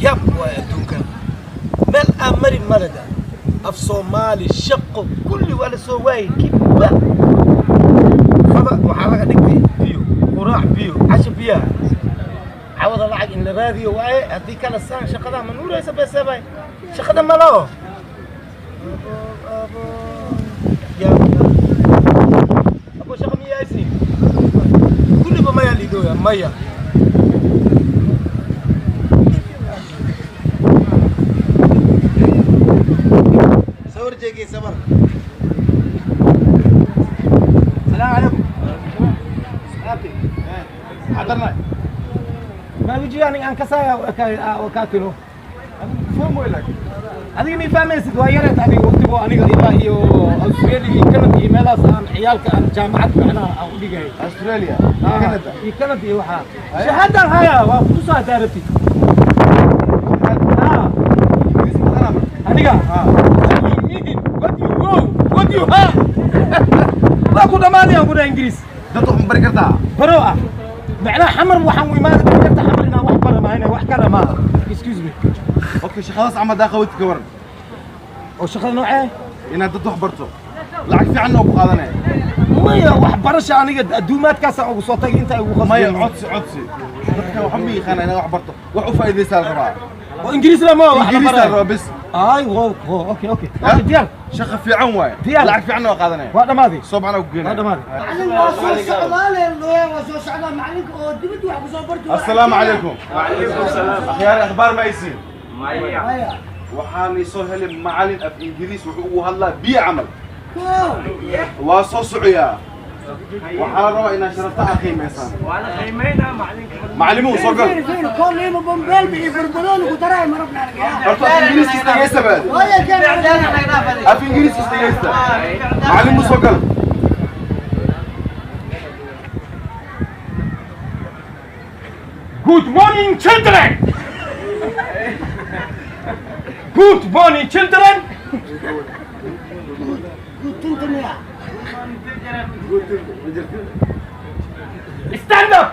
Yaab waay adduunkan, meel aan marin malada. Af Soomaali shaqo kulli waa la soo waayey. Kiba fada waxaa laga dhigtay biyo, quraac biyo, casho biyaha, cawada lacag in la raadiyo waaye. Haddii kala saan shaqada ma nuuraysa beesebay, shaqada malo. Yaab abo, shaqa miyaysin kulliba maya liidooya maya. Sawir jeegay sabar. السلام عليكم. Xadarnay. Ma wejiga aniga aan kasaya oo kaa kilo. Fahmo laakiin. Adiga ma fahmaysid, waa yareed adiga waqtigo aniga ilaa iyo Australia iyo Canada iyo meelahaas aan ciyaalka aan jaamacad macnaha aan u dhigay. Australia, Canada. Iyo Canada iyo waxaa shahaadaan haya, waa kutusaa hadaa rabtid. Ingiriis ma taqaanaa marka? Aniga? What you mean? What you go? What you ha? Waa ku dhamaanayaan ku dhaha Ingiriis. Dad wax ma bari kartaa? Baro ah macnaha Xamar waxaan u imaanay karta Xamar inaan wax bara maahane, wax kale maaha. Excuse me. Okay, shaqadaas camal daa qabatid, ka waran? Oo shaqada noocee? Inaad dad wax barto, lacag fiicanna oo ku qaadanaya. Maya, waxbarasha aniga adduumaadkaasaan ugu soo tagay inta ugu maya qasbeen. Codsi, codsi. Dadka waxa ma yaqaana inaad wax barto, wax u faa'iidaysaa la rabaa. Oo Ingiriis lama wax la Ingiriis la barayo. rabaa bis. Ay wo wo, okay. Okay, diyaar. Shaqa fiican waaye. Diyaar. Lacag fiicanna waa qaadanaya. Waa dhamaaday. Soo macnaa ku waa geenaya. dhamaaday. Macallin waa soo socdaale, waa soo socdaa macallinka oo dibadda wax kusoo barto. Assalaamu calaykum. Akhyaar, akhbaar ma haysiin? Maya. Waxaan soo helay macalin af Ingiriis wuxuu ugu hadlaa biyo camal. Kow. Waa soo socoyaa. Waxaa la rabaa inaad sharafta aad qiimaysaan. Macalimuhu soo gal. فين فين كل يوم بومبيل بي بربلون وترى ما ربنا عليك. Horta af Ingiriiskiis dhegeysta baadi. ويا كان. Af Ingiriiskiis dhegeysta. Macalimuhu soo gal. Good morning, children. Good morning, children. كنت يا Stand up.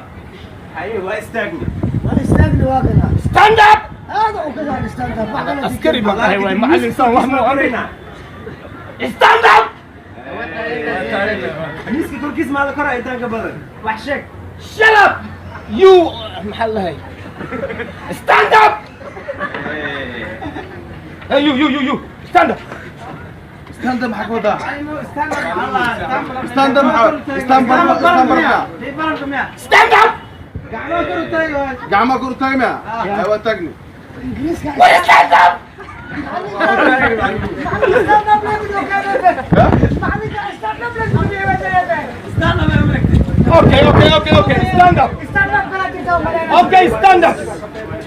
ولا استنى واقنا. Stand up. هذا وكذا stand up. Askari baan ahay waay, macallin saan wax muu amrina. Stand up. Miiska korkiis maa la koraa intaan ka badan wax sheeg. Shut up you. Maxaa lahay? Stand up. Hey you, you, you, you, stand up. Stand up maxaa ka wadaa? Stand up maxaa? Stand bar, stand bar. Stand up. Gacmaha kor u taagi maya? Ay, waa taagni. انجليز. What is stand up? Stand up لازم. معلم stand up لازم. Okay, stand up. Stand up kala jirta. Okay, stand up.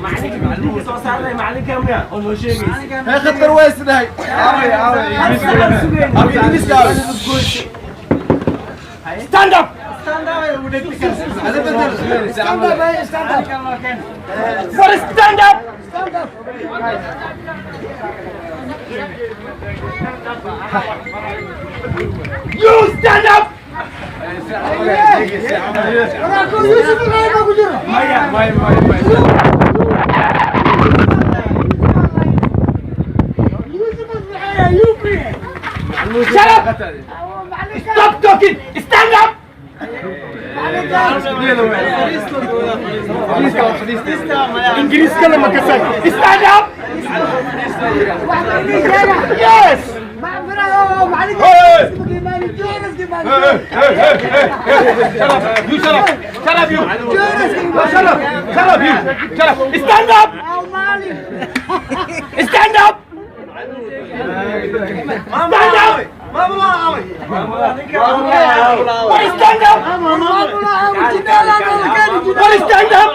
Macallinkii soo saarnay macallinka miya oo noo sheegaysa? Hee, khatar waa isdhahay. Aaway, aaway. Af Ingiriiska aaway. Stand up. Hada bedel. Stand up, stand up. What is stand up? Stand up. You stand up. Waraako Yusuf Ibrahim ku jiro. Maya, maya, maya, maya. Yusuf Ibrahim Yubi. Shut up. Stop talking. Stand up. Ingiriiska lama kasay. Stand up. Yes. Hey. Hey, hey, hey, hey, hey. Shut up. You shut up. Shut up, you. Shut up. Shut up, you. Shut up. Stand up. Stand up. Stand up. What is stand up? What is stand up?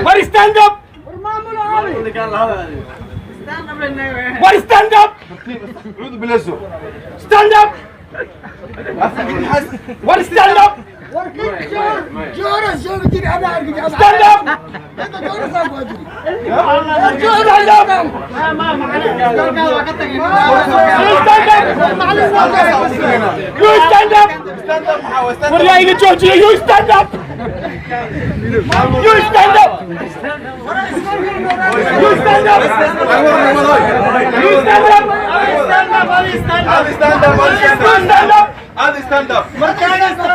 What is stand up? What is stand up? Cuudu bilayso. Stand up. What is stand up? Stand up. Stand up. You stand up. You stand up. Stand up maxaa waa? Stand up. Waryaa iga joojiya. You stand up. You stand up. Stand up, stand up. Stand up.